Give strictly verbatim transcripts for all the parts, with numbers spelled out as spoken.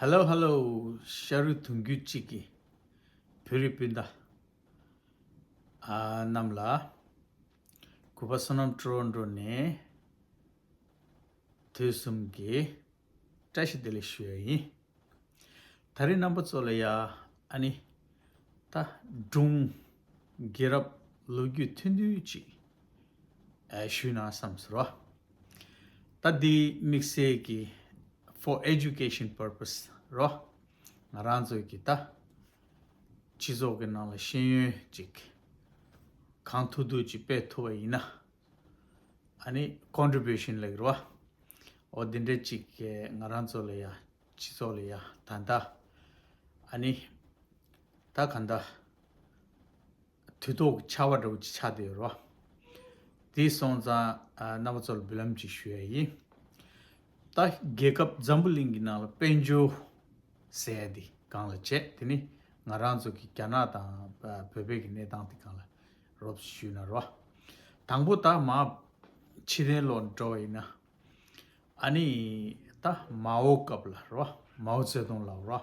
Hello hello, ཤ་རུས་གདུང་རྒྱུད་གཅིག་གི་བོད་རིགས་སྤུན་ཟླ་ཨ་རྣམས་ལ། གུས་པ་བསོད་ནམས་སྤྲོ་བོ་འགྲོ་ནས་དུས་གསུམ་གྱི་བཀྲ་ཤིས་བདེ་ལེགས་ཞུ་ཡ་ཡིན། ད་རེས་རྣམ་པ་ཚོ་ལ་ཡ་ཨ་ནི་ད་སྒྲུང་རྒྱལ་རབས་ལོ་རྒྱུས་ཐུང་ཐུང་ཅིག་ཨ་ཞུས་ན་བསམ་སོང་རོ། ད་འདི་དམིགས་བསལ་གྱི་for education purpose རོ། ང་རང་ཚོའི་གི་ད་སྤྱི་ཚོགས་ཀྱི་ནང་ལ་ཤེས་ཡོན་ཅིག་གང་ཐུབ་ཐུབ་ཅིག་སྤེལ་ཐུབ་པ་ཡིན་ན། ཨ་ནི་contribution ལབ་ཀྱི་རེད་བ། འོ་འདི་འདྲ་ཅིག་གིས་ང་རང་ཚོ་ལ་ཡ་སྤྱི་ཚོགས་ལ་ཡ་ད་ལྟ་ཨ་ནི་ད་ག་འདྲ་དུས་ཐོག་གི་ཆར་པ་འདྲ་བོ་ཅིག་ཆགས་བསྡད་ཡོད་རེད་བ། དེ་སོང་ཙང་ཨ་རྣམ་པ་ཚོ་ལ་འབུལ་ལམ་ཅིག་ཞུ་ཡ་ཡིན། ད་རྒྱལ་ཁབ་འཛམ་བུ་གླིང་གི་ནང་ལ་དཔལ་འབྱོར་ཟེར་ཡ་འདི་སྒང་ལ་བྱས། དེ་ནི་ང་རང་ཚོ་གི་རྒྱ་ནག་དང་བོད་པའི་གི་གནས་སྟངས་དེ་སྒང་ལ་རོབ་ཞུས་ན་རོ། དང་པོ་ད་མར་ཕྱི་རོལ་ལ་འགྲོ་བ་ཡིན་ན། ཨ་ནི་ད་མའོ་སྐབས་ལ་རོ། མའོ་ཙེ་ཏུང་ལབ་རོ།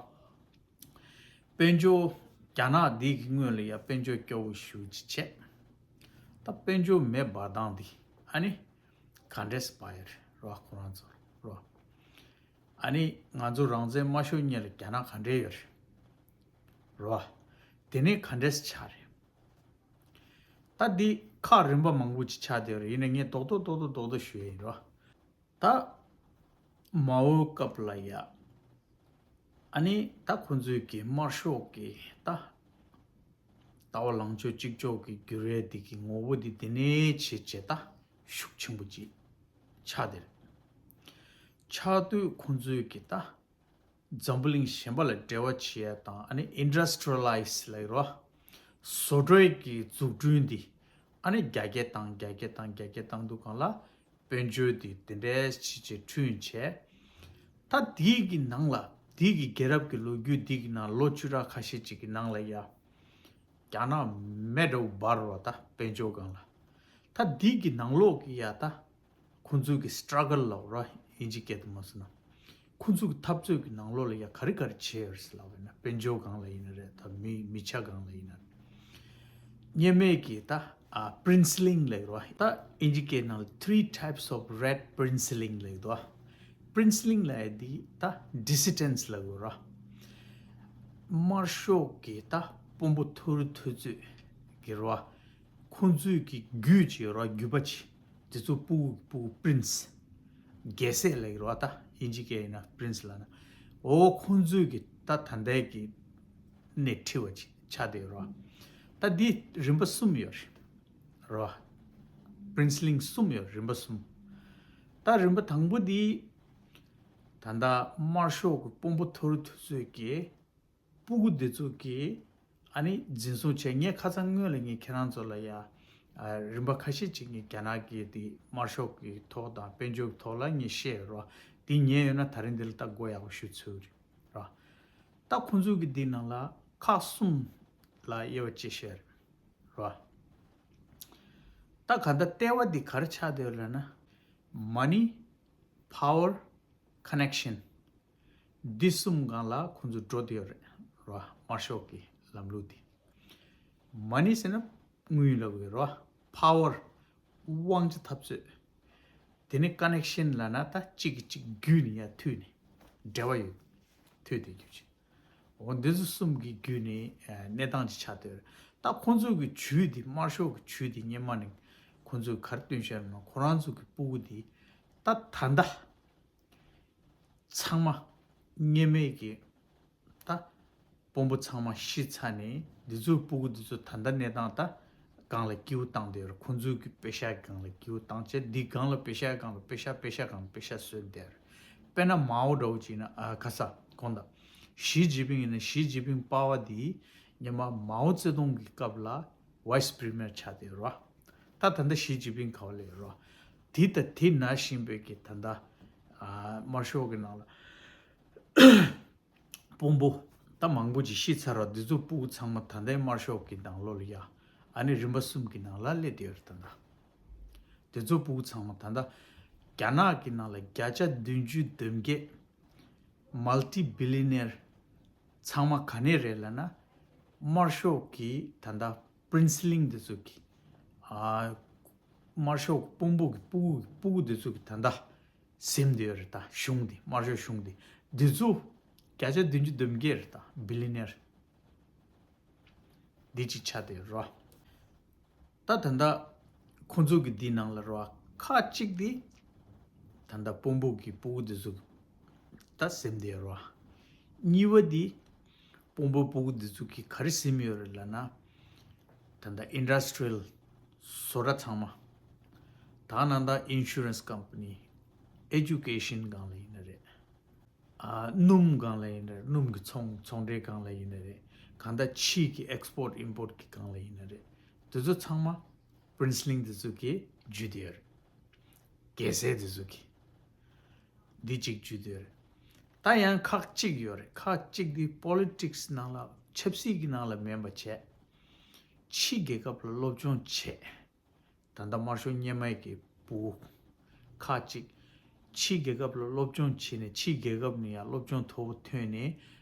དཔལ་འབྱོར་རྒྱ་ནག་འདི་གི་སྔོན་ལ་ཡ་དཔལ་འབྱོར་སྐྱོ་བོ་ཞེ་པོ་ཅིག་བྱས། ད་དཔལ་འབྱོར་མེད་པར་བཏང་འདི་ཨ་ནི་ག་འདྲས་པ་ཡོད་རེད་རོ། ཁོ་རང་ཚོ་རོ། ཨ་ནི་ང་ཚོ་རང་བཙན་མ་ཤོར་སྔོན་ལ་རྒྱ་ནག་ག་འདྲས་ཡོད་རེད་རོ། དེ་ནས་ག་འདྲས་ཆགས་རེད། ད་འདི་ཁག་རིམ་པ་མང་པོ་ཅིག་ཆགས་བསྡད་ཡོད་རེད། ཡིན་ན་ངས་རྡོག་རྡོག་རྡོག་རྡོག་རྡོག་རྡོག་ཞུ་ཡ་ཡིན་རོ། ད་མའོ་སྐབས་ལ་ཡ་ཨ་ནི་ད་ཁོ་ཚོའི་གི་དམར་ཤོག་གི་ད་ལྟ་བ་ལངས་ཕྱོགས་གཅིག་ལྕོགས་ཀྱི་འགྱུར་བའི་འདི་གི་ངོ་བོ་འདི་དེ་ནས་བྱས་བྱས་ད་ཤུགས་ཆེན་པོ་ཅིག་ཆགས་བསྡད་རེད། ཆགས་དུས་ཁོ་ཚོའི་གི་ད་འཛམ་བུ་གླིང་གཞན་པ་ལ་འབྲེལ་བ་བྱེད་ཡ་དང་ཨ་ནི་ཨིན་ཌ་སི་ཊི་རི་ཡ་ལའི་ཛི་ལབ་ཀྱི་རེད་བ། བཟོ་གྲྭའི་གི་འཛུགས་སྐྲུན་འདི་ཨ་ནི་རྒྱ་སྐྱེད་བཏང་རྒྱ་སྐྱེད་བཏང་རྒྱ་སྐྱེད་བཏང་དུས་སྒང་ལ་དཔལ་འབྱོར་འདི་དེ་འདྲའི་ཕྱི་ཕྱིར་ཁྲུན་བྱས། ད་འདི་གི་ནང་ལ་འདི་གི་རྒྱལ་རབས་ཀྱི་ལོ་རྒྱུས་འདི་གི་ནང་ལོ་བཅུ་ཕྲག་ཁ་ཤས་ཅིག་གི་ནང་ལ་ཡ་རྒྱ་ནག་མེ་འདྲ་བོ་འབར་བ་ད་དཔལ་འབྱོར་སྒང་ལ། ད་འདི་གི་ནང་ལོགས་ཀྱི་ཡ་ད་ཁོང་ཚོའི་གི་སི་ཊྲ་གལ་ལབ་ར། ཨིན་ཇི་སྐད་དུ་མ་སོང་ན། ཁོང་ཚོའི་གི་འཐབ་རྩོད་ཀྱི་ནང་ལོགས་ལ་ཡ་ག་རེ་ག་རེ་བྱས་ཡོད་རེད་ལབ་པ་ཡིན་ན། དཔལ་འབྱོར་སྒང་ལ་ཡིན་ན་རེད། ད་མི་མི་ཆ་སྒང་ལ་ཡིན་ན་རེད། སྔོན་མའི་གི་ད་ཨ་པི་རིན་སི་ལིང་ལབ་ར། ད་ཨིན་ཇི་སྐད་ནང་ལ་three types of red princeling ལབ་འདུག་པི་རིན་སི་ལིང་ལབ་ཡ་འདི་ད་ཌི་སི་ཊེན་སི་ལབ་དགོས་ར། དམར་ཤོག་གི་ད་དཔོན་པོ་ཐུ་རུ་ཐུ་ཚོད་གི་ར། ཁོང་ཚོའི་གི་རྒྱུད་ཅིག་ཡོད་ར། རྒྱུད་པ་ཅིག་དེ་ཚོ་སྤུ་གུ་སྤུ་གུ་པི་རིན་སི། རྒྱལ་སྲས་ལབ་ཀྱི་རེད་བ། ད་ཨིན་ཇི་སྐད་ཡིན་ན་པི་རིན་སི་ལབ་ན། འོ་ཁོང་ཚོའི་གི་ད་ད་ལྟའི་གི་སྣེ་ཁྲིད་པ་ཅིག་ཆགས་བསྡད་ཡོད་རེད་བ། ད་འདི་རིམ་པ་གསུམ་ཡོད་རེད་བ། པི་རིན་སི་ལིང་གསུམ་ཡོད་རེད། རིམ་པ་གསུམ། ད་རིམ་པ་དང་པོ་འདི་ད་ལྟ་དམར་ཤོག་གི་དཔོན་པོ་ཐུ་རུ་ཐུ་ཚོད་ཀྱི་སྤུ་གུ་འདི་ཚོ་གིས་ཨ་ནི་འཛིན་བཟུང་བྱས། ངས་ཁ་སང་སྔོན་ལ་ངས་ཁྱེད་རང་ཚོ་ལ་ཡ་ཨ་རིམ་པ་ཁ་ཤས་ཅིག་ངས་རྒྱ་ནག་གི་དེ་དམར་ཤོག་གི་ཐོག་དང་དཔལ་འབྱོར་གྱི་ཐོག་ལ་ངས་བཤད་ཡོད་རེད་བ། དེ་ཉན་ཡོད་ན་ད་རིང་འདི་ལ་ད་མགོ་ཡག་པོ་གཞུ་ཚུལ་རེད་ར། ད་ཁོང་ཚོ་གི་འདི་ནང་ལ་ཁག་གསུམ་ལ་དབྱེ་བ་ཕྱེ་བཤད་རེད་ར། ད་ག་ད་ལྟེ་བ་འདི་ག་རེ་ཆགས་བསྡད་ཡོད་ལབ་ན། མ་ནི། ཕ་ཝར། ཀོ་ནེག་ཤན། འདི་གསུམ་སྒང་ལ་ཁོང་ཚོ་འགྲོ་བསྡད་ཡོད་རེད་ར། དམར་ཤོག་གི་ལམ་ལུགས་འདི། མ་ནི་ཟེར་ན་དངུལ་ལབ་ཀྱི་རེད་བ། ཕ་ཝར། དབང་ཆ་འཐབ་རྩོད། དེ་ནས་ཀོ་ནེག་ཤན་ལབ་ན་ད་གཅིག་གིས་གཅིག་བརྒྱུད་ནས་ཡར་མཐུད་ནས་འབྲེལ་བ་ཡོད། མཐུད་དེ་རྒྱུ་ཆེ། འོ་འདི་ཚོ་གསུམ་གྱི་བརྒྱུད་ནས་ཨ་གནས་སྟངས་ཅིག་ཆགས་བསྡད་ཡོད་རེད། ད་ཁོང་ཚོ་གི་ཇུས་འདི་དམར་ཤོག་གི་ཇུས་འདི་སྔོན་མ་ནས་ཁོང་ཚོས་ག་རེ་སྟོན་བཞག་ཡོད་ན། ཁོ་རང་ཚོ་གི་སྤུ་གུ་འདི་ད་ད་ལྟ་ཚང་མ་སྔོན་མའི་གི་ད་དཔོན་པོ་ཚང་མ་ཤི་ཚར་ནས་འདི་ཚོའི་སྤུ་གུ་འདི་ཚོ་ད་ལྟ་གནས་སྟངས་ད་སྒང་ལ་སྐྱིད་པོ་བཏང་བསྡད་ཡོད་རེད། ཁོང་ཚོའི་གི་པེ་ཤ་སྒང་ལ་སྐྱིད་པོ་བཏང་བྱས། འདི་སྒང་ལ་པེ་ཤ་སྒང་ལ་པེ་ཤ། པེ་ཤ་སྒང་ལ་པེ་ཤ་བཟོས་བསྡད་ཡོད་རེད། དཔེར་ན་མའོ་འདྲ་བོ་ཅིག་ཡིན་ན། ཨ་ཁ་ས་དགོངས་དག་ཞི་ཅིན་ཕིང་ཡིན་ན། ཞི་ཅིན་ཕིང་པ་ཕ་འདི་སྔོན་མ་མའོ་ཙེ་ཏུང་གི་སྐབས་ལ་ཝའི་སི་པི་རི་མི་ཡར་ཆགས་བསྡད་ཡོད་རེད་བ། ད་ད་ལྟ་ཞི་ཅིན་ཕིང་ག་པར་སླེབས་ཡོད་རེད་བ། དེ་ད་དེ་ན་བཞིན་པའི་གི་ད་ལྟ་ཨ་དམར་ཤོག་གི་ནང་ལ་དཔོན་པོ་ད་མང་པོ་ཅིག་ཤི་ཚར་བ། འདི་ཚོ་སྤུ་གུ་ཚང་མ་ད་ལྟའི་དམར་ཤོག་གི་ནང་ལོགས་ལ་ཡ་ཨ་ནི་རིམ་པ་གསུམ་གི་ནང་ལ་སླེབས་བསྡད་ཡོད་རེད། ད་ལྟ་འདི་ཚོ་སྤུ་གུ་ཚང་མ་ད་ལྟ་རྒྱ་ནག་གི་ནང་ལ་བརྒྱ་ཆ་བདུན་ཅུ་དོན་བརྒྱད་ མལ་ཊི་བི་ལི་ནེར་ཚང་མ་ག་ནས་རེད་ལབ་ན། དམར་ཤོག་གི་ད་ལྟ་པྲིན་སི་ལིང་འདི་ཚོ་གི། ཨ། དམར་ཤོག་དཔོན་པོ་གི་སྤུ་གུ་སྤུ་གུ་འདི་ཚོ་གི་ད་ལྟ་ཟིན་བསྡད་ཡོད་རེད། ད་གཞུང་འདི་དམར་ཤོག་གཞུང་འདི་འདི་ཚོ་བརྒྱ་ཆ་བདུན་ཅུ་དོན་བརྒྱད་རེད། ད་བི་ལི་ནེར་འདི་གཅིག་ཆགས་བསྡད་ཡོད་རེད། ད་ད་ལྟ་ཁོང་ཚོ་གི་འདི་ནང་ལ་རེད་བ། ཁག་གཅིག་འདི་ད་ལྟ་དཔོན་པོ་གི་སྤུ་གུ་འདི་ཚོ་ད་ཟིན་བསྡད་ཡོད་རེད་བ། གཉིས་པ་འདི་དཔོན་པོ་སྤུ་གུ་འདི་ཚོ་གི་ག་རེ་ཟིན་ཡོད་རེད་ལབ་ན། ད་ལྟ་ཨིན་ཌ་སི་ཊི་རི་ཡལ་བཟོ་གྲྭ་ཚང་མ། ད་ནང་ད་ཨིན་ཤུ་རན་སི་ཀམ་པ་ནི། ཨེ་ཌུ་ཀེ་ཤན་སྒང་ལ་ཡིན་ན་རེད། ཨ། སྣུམ་སྒང་ལ་ཡིན་ན་རེད། སྣུམ་གྱི་ཚོང་ཚོང་འབྲེལ་སྒང་ལ་ཡིན་ན་རེད། གང་ལྟར་ཕྱིའི་གི་ཨེག་སི་པོར་ཊི་ཨིམ་པོར་ཊི་གི་སྒང་ལ་ཡིན་ན་རེད། དེ་ཚོ་ཚང་མ་པྲིན་སི་ལིང་དེ་ཚོ་གིས་འཇུས་བསྡད་ཡོད་རེད། རྒྱལ་སྲས་དེ་ཚོ་གིས། འདི་གཅིག་འཇུས་བསྡད་ཡོད་རེད། ད་ཡང་ཁག་གཅིག་ཡོད་རེད། ཁག་གཅིག་འདི་པོ་ལི་ཊིག་སི་ནང་ལ། ཆབ་སྲིད་ཀྱི་ནང་ལ་མིན་པ་བྱས། ཕྱི་རྒྱལ་ཁབ་ལ་སློབ་སྦྱོང་བྱས། ད་ལྟ་དམར་ཤོག་སྔོན་མའི་གི་བུ་ཁག་ཅིག་ཕྱི་རྒྱལ་ཁབ་ལ་སློབ་སྦྱོང་བྱས་ནས། ཕྱི་རྒྱལ་ཁབ་ནས་ཡང་སློབ་སྦྱོང་མཐོ་པོ་ཐོན་ནས་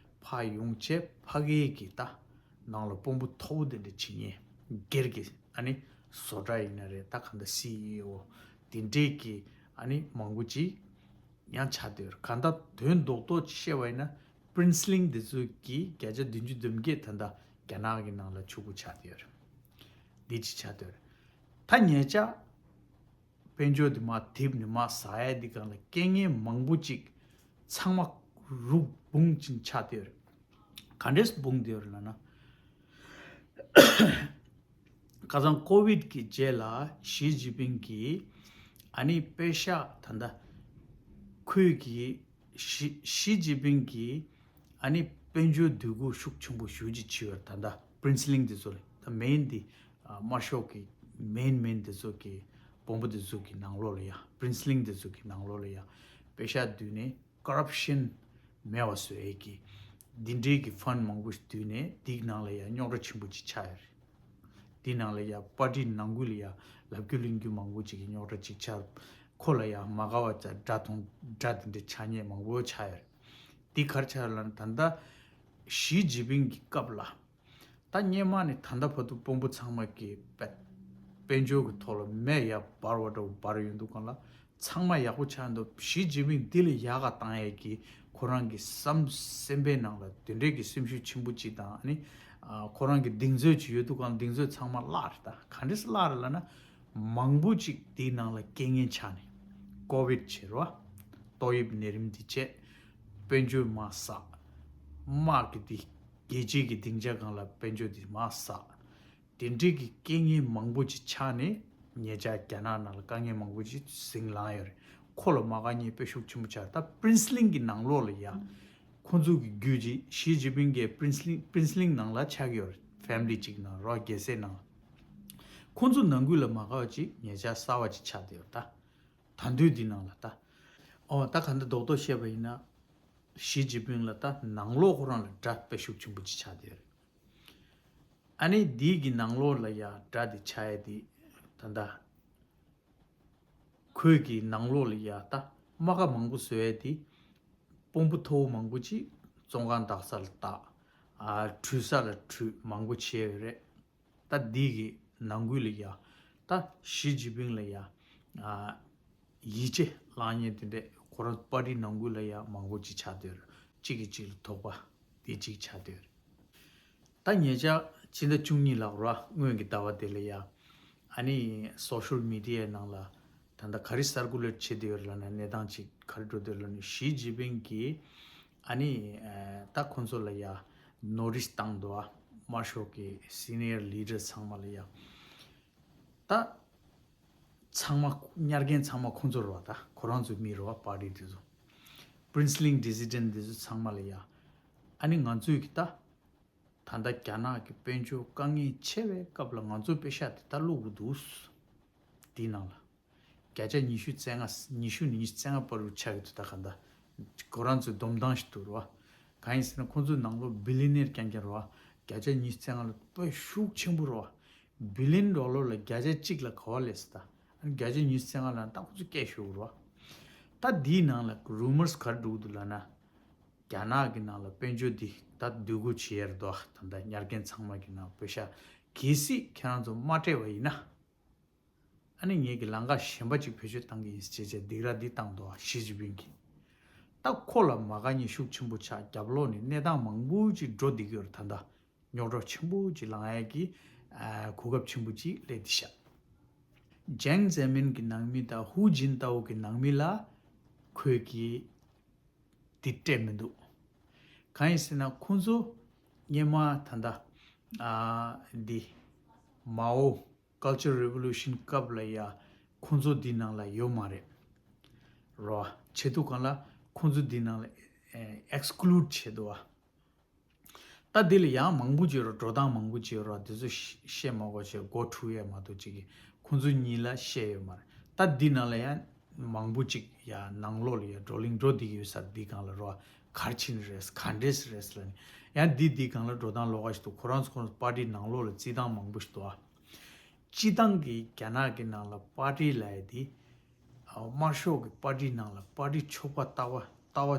ཕར་ཡོང་བྱས། ཕ་གིའི་གི་ད་ནང་ལ་དཔོན་པོ་མཐོ་པོ་དེ་འདྲ་བྱེད་མཁན། སྒེར་གྱི་ཨ་ནི་བཟོ་གྲྭ་ཡིན་ན་རེད། ད་གང་ལྟར་སི་ཨི་ཨོ་དེ་འདྲས་ཀྱི་ཨ་ནི་མང་པོ་ཅིག་ཡང་ཆགས་བསྡད་ཡོད་རེད། གང་ལྟར་དོན་རྡོག་རྡོག་ཅིག་བཤད་པ་ཡིན་ན། པྲིན་སི་ལིང་འདི་ཚོ་གི་བརྒྱ་ཆ་བདུན་ཅུ་དོན་བརྒྱད་ད་ལྟ་རྒྱ་ནག་གི་ནང་ལ་ཕྱུག་པོ་ཆགས་བསྡད་ཡོད་རེད། འདི་ཅིག་ཆགས་བསྡད་ཡོད་རེད། ད་ཉེ་ཆར་དཔལ་འབྱོར་འདི་མར་རྡིབ་ནས་མར་ཟག་ཡ་འདི་སྒང་ལ་རྐྱེན་ངན་མང་པོ་ཅིག་ཚང་མ་རུབ་བུང་ཅིག་ཆགས་བསྡད་ཡོད་རེད། ག་འདྲས་བུང་བསྡད་ཡོད་རེད་ལབ་ན། ཁ་སང་ཀོ་ཝིད་ཀྱི་རྗེས་ལ་ཞི་ཅིན་ཕིང་གིས་ཨ་ནི་པེ་ཤག་ད་ལྟ་ཁོས་ཀྱིས་ཞི་ཞི་ཅིན་ཕིང་གིས་ཨ་ནི་དཔལ་འབྱོར་འདུ་འགོད་ཤུགས་ཆེན་པོ་ཞེ་པོ་ཅིག་བྱས་ཡོད་རེད། ད་ལྟ་པྲིན་སི་ལིང་དེ་ཚོ་ལ། ད་མེན་དེ་དམར་ཤོག་གི་མེན་མེན་དེ་ཚོ་གི་དཔོན་པོ་དེ་ཚོ་གི་ནང་ལོགས་ལ་ཡ། པྲིན་སི་ལིང་དེ་ཚོ་གི་ནང་ལོགས་ལ་ཡ་པེ་ཤག་བསྡུས་ནས། ཀོ་རབ་ཤན་མེད་པ་བཟོ་ཡས་ཀྱི་འདི་འདྲའི་གི་ཕན་མང་པོ་ཞིག་བསྡུས་ནས། འདིའི་ནང་ལ་ཡང་རྙོག་དྲ་ཆེན་པོ་ཅིག་ཆགས་ཡོད་རེད། འདིའི་ནང་ལ་ཡང་པར་ཊི་ནང་ཁུལ་ལ་ཡང་ལབ་རྒྱུ་གླེང་རྒྱུ་མང་པོ་ཅིག་གི་རྙོག་དྲ་ཅིག་ཆགས། ཁོ་ལ་ཡང་མ་དགའ་བ་ཅིག་དགྲ་མཐོང་། དགྲ་དེ་འདྲ་ཆགས་མཁན་མང་པོ་ཆགས་ཡོད་རེད། འདི་ག་རེ་ཆགས་ཡོད་ལབ་ན། ད་ལྟ་ཞི་ཅིན་ཕིང་གི་སྐབས་ལ། ད་སྔོན་མ་ནས་ད་ལྟ་བར་དུ་དཔོན་པོ་ཚང་མ་གིས་དཔལ་དཔལ་འབྱོར་གྱི་ཐོག་ལ་མེ་ཡར་འབར་བ་འདྲ་བོ་འབར་ཡོང་དུས་སྒང་ལ། ཚང་མ་ཡག་པོ་ཆགས་འདུག་ཞི་ཅིན་ཕིང་འདི་ལ་ཡག་ག་བཏང་ཡས་ཀྱི་ཁོ་རང་གི་བསམ་སེམས་པའི་ནང་ལ་དེ་འདྲའི་གི་སེམས་ཤུགས་ཆེན་པོ་ཅིག་དང་། ཨ་ནི་ཨ་ཁོ་རང་གི་གདེང་ཚོད་ཅིག་ཡོད་དུས་སྒང་ལ། གདེང་ཚོད་ཚང་མ་བརླག་རེད། ད་ག་འདྲས་བརླག་རེད་ལབ་ན། མང་པོ་ཅིག་དེའི་ནང་ལ་རྐྱེན་ངན་ཆགས་ནས། ཀོ་ཝིད་བྱས་རེད་བ། ཏོག་དབྱིབས་ནད་རིམས་འདི་བྱས། དཔལ་འབྱོར་མར་ཟག་དམག་གི་འདི་རྒྱལ་སྤྱིའི་གི་སྡིངས་ཆ་སྒང་ལ་དཔལ་འབྱོར་འདི་མར་ཟག་དེ་འདྲའི་གི་རྐྱེན་ངན་མང་པོ་ཅིག་ཆགས་ནས། ཉེ་ཆར་རྒྱ་ནག་ནང་ལ་དཀའ་ངལ་མང་པོ་ཅིག་ཟིང་ལངས་ཡོད་རེད། ཁོ་ལ་མ་དགའ་མཁན་དཔེ་ཤུགས་ཆེན་པོ་ཆགས། ད་པྲིན་སི་ལིང་གི་ནང་ལོགས་ལ་ཡ། ཁོང་ཚོ་གི་རྒྱུད་ཀྱི་ཞི་ཅིན་ཕིང་གི་པྲིན་སི་ལིང་པྲིན་སི་ལིང་ནང་ལ་ཆགས་ཀྱི་ཡོད་རེད། ཕེ་མི་ལི་ཅིག་ནང་རོ། རྒྱལ་སྲས་ནང་ལ། ཁོང་ཚོ་ནང་ཁུལ་ལ་མ་དགའ་བ་ཅིག་ཉེ་ཆར་གསར་བ་ཅིག་ཆགས་བསྡད་ཡོད་རེད། ད་ད་དུས་འདི་ནང་ལ་ད། ཨོ། ད་ག་འདྲ་རྡོག་རྡོག་བཤད་པ་ཡིན་ན། ཞི་ཅིན་ཕིང་ལ་ད་ནང་ལོགས་ཁོ་རང་ལ་དགྲ་དཔེ་ཤུགས་ཆེན་པོ་ཅིག་ཆགས་བསྡད་ཡོད་རེད། ཨ་ནི་འདི་གི་ནང་ལོགས་ལ་ཡ་དགྲ་འདི་ཆགས་ཡ་འདི། ད་ལྟ་ཁོའི་གི་ནང་ལོགས་ལ་ཡ་ད་རྨ་ཁ་མང་པོ་བཟོ་ཡ་འདི། དཔོན་པོ་མཐོ་པོ་མང་པོ་ཅིག་བཙོན་ཁང་བཏགས་ས་ལ་བཏགས། ཨ། བྲོས་ས་ལ་བྲོས། མང་པོ་བྱས་ཡོད་རེད། ད་འདི་གི་ནང་ཁུལ་ལ་ཡ། ད་ཞི་ཅིན་ཕིང་ལ་ཡ། ཨ། ཡིད་ཆེས་བླངས་མཁན་དེ་འདྲས་ཁོ་རང་པར་ཊི་ནང་ཁུལ་ལ་ཡ་མང་པོ་ཅིག་ཆགས་བསྡད་ཡོད་རེད། གཅིག་གིས་གཅིག་ལ་དོགས་པ་དེ་གཅིག་ཆགས་བསྡད་ཡོད་རེད། ད་ཉེ་ཆར་ཕྱི་ཟླ་བཅུ་གཉིས་ལ་ར། སྔོན་གྱི་ཟླ་བ་དེ་ལ་ཡ། ཨ་ནི་སོ་ཤལ་མི་ཌི་ཡའི་ནང་ལ་ད་ལྟ་ག་རེ་སར་ཀུ་ལེ་ཊི་བྱེད་བསྡད་ཡོད་ལབ་ན། གནས་སྟངས་ཅིག་ག་རེ་འགྲོ་བསྡད་ལབ་ན། ཞི་ཅིན་ཕིང་གིས་ཨ་ནི་ཨ་ད་ཁོང་ཚོ་ལ་ཡ་ནོ་ཊིས་བཏང་འདུག་ཨ། དམར་ཤོག་གི་སི་ནི་ཡར་ལི་ཌར་ཚང་མ་ལ་ཡ། ད་ཚང་མ་ཉར་མཁན་ཚང་མ་ཁོང་ཚོ་རེད་བ། ད་ཁོ་རང་ཚོའི་མི་རེད་བ། པར་ཊི་དེ་ཚོ། པྲིན་སི་ལིང་ཌི་སི་ཌེན་ཊི་དེ་ཚོ་ཚང་མ་ལ་ཡ། ཨ་ནི་ང་ཚོས་ཀྱི་ད། ད་ལྟ་རྒྱ་ནག་གི་དཔལ་འབྱོར་དཀའ་ངལ་ཆེ་བའི་སྐབས་ལ་ང་ཚོ་པེ་ཤག་དེ་ད་བླུག་གི་འདུག་དེའི་ནང་ལ་བརྒྱ་ཆ་ཉི་ཤུ་རྩ་ལྔ། ཉི་ཤུ་ནས་ཉི་ཤུ་རྩ་ལྔ་བར་དུ་ཆགས་ཀྱི་འདུག་ད་ག་འདྲ་ཁོ་རང་ཚོའི་སྡོམ་སྟངས་ཤིག་འདུག་རེད་བ། གང་ཡིན་ཟེར་ན། ཁོང་ཚོའི་ནང་ལོགས་བི་ལི་ནེར་རྐྱང་རྐྱང་རེད་བ། བརྒྱ་ཆ་ཉི་ཤུ་རྩ་ལྔ་ལ་དཔེ་ཤུགས་ཆེན་པོ་རེད་བ། བི་ལི་ཡོན་ཌོ་ལར་ལ་བརྒྱ་ཆ་གཅིག་ལ་ག་པར་སླེབས་སོང་ད། ཨ་ནི་བརྒྱ་ཆ་ཉི་ཤུ་རྩ་ལྔ་ལ་ད་ཁོང་ཚོ་སྐད་ཤོར་རེད་བ། ད་འདིའི་ནང་ལ་རུ་མར་སི་ག་རེ་འགྲོ་གི་འདུག་ལབ་ན། རྒྱ་ནག་གི་ནང་ལ་དཔལ་འབྱོར་འདི་ད་སྡུད་སྒོ་བྱེད་ཡར་འདུག་ད་ལྟ་ཉར་མཁན་ཚང་མ་གི་ནང་པེ་ཤ་གལ་སྲིད་ཁྱེད་རང་ཚོ་མ་སྤྲད་པ་ཡིན་ན། ཨ་ནི་ངེད་ཀྱི་ལམ་ཁ་གཞན་པ་ཅིག་བེད་སྤྱོད་བཏང་གི་ཡིན་ཟེར་བྱས་སྡིགས་ར་འདི་བཏང་འདུག་ཞི་ཅིན་ཕིང་གིས། ད་ཁོ་ལ་མ་དགའ་མཁན་ཤུགས་ཆེན་པོ་ཆགས། རྒྱབ་ལོགས་ནས་གནས་སྟངས་མང་པོ་ཅིག་འགྲོ་བསྡད་ཀྱི་ཡོད་རེད། ད་ལྟ་རྙོག་དྲ་ཆེན་པོ་ཅིག་ལངས་ཡས་ཀྱི་ཨ་གོ་སྐབས་ཆེན་པོ་ཅིག་སླེབས་བསྡད་ཤག་ཇེང་ཛེ་མིན་གྱི་ནང་མི་དང་ཧུའུ་ཅིན་ཏའོ་གི་ནང་མི་ལ་ཁོས་ཀྱི་འདི་སྤྲད་མི་འདུག་གང་ཡིན་ཟེར་ན་ཁོང་ཚོ་སྔོན་མ་ད་ལྟ་ཨ་འདི་མའོ་Cultural Revolution སྐབས་ལ་ཡ་ཁོང་ཚོ་འདི་ནང་ལ་ཡོད་མ་རེད་རོ། བྱེད་དུས་གང་ལ་ཁོང་ཚོ་འདི་ནང་ལ་ཨེ་ཨེགས་ཀུ་ལུཌ་བྱས་འདུག་བ། ད་འདི་ལ་ཡང་མང་པོ་ཅིག་ཡོད་རེད། འགྲོ་སྟངས་མང་པོ་ཅིག་ཡོད་རེད། འདི་ཚོ་ཤ་བཤད་མ་དགོས་བྱས་མགོ་འཁྲུག་ཡས་མ་གཏོགས་ཅིག་གིས་ཁོང་ཚོ་གཉིས་ལ་བཤད་ཡོད་མ་རེད། ད་འདི་ནང་ལ་ཡང་མང་པོ་ཅིག་ཡང་ནང་ལོགས་ལ་ཡང་བགྲོ་གླེང་འགྲོ་བསྡད་ཀྱི་ཡོད་ས་འདི་སྒང་ལ་རོ། ག་རེ་བྱས་ནས་རེད། ག་འདྲས་རེད་ལབ་ནས་ཡང་འདི་འདི་སྒང་ལ་འགྲོ་སྟངས་ལོགས་ཀ་ཞིག་འདུག་ཁོ་རང་ཚོ་ཁོ་རང་ཚོ་པར་ཊི་ནང་ལོགས་ལ་རྩིས་སྟངས་མང་པོ་ཞིག་འདུག་ཨ། སྤྱིར་བཏང་གི་རྒྱ་ནག་གི་ནང་ལ་པར་ཊི་ལབ་ཡས་འདི་ཨ་དམར་ཤོག་གི་པར་ཊི་ནང་ལ་པར་ཊི་ཚོགས་པ་ལྟ་བ་ལྟ་བ་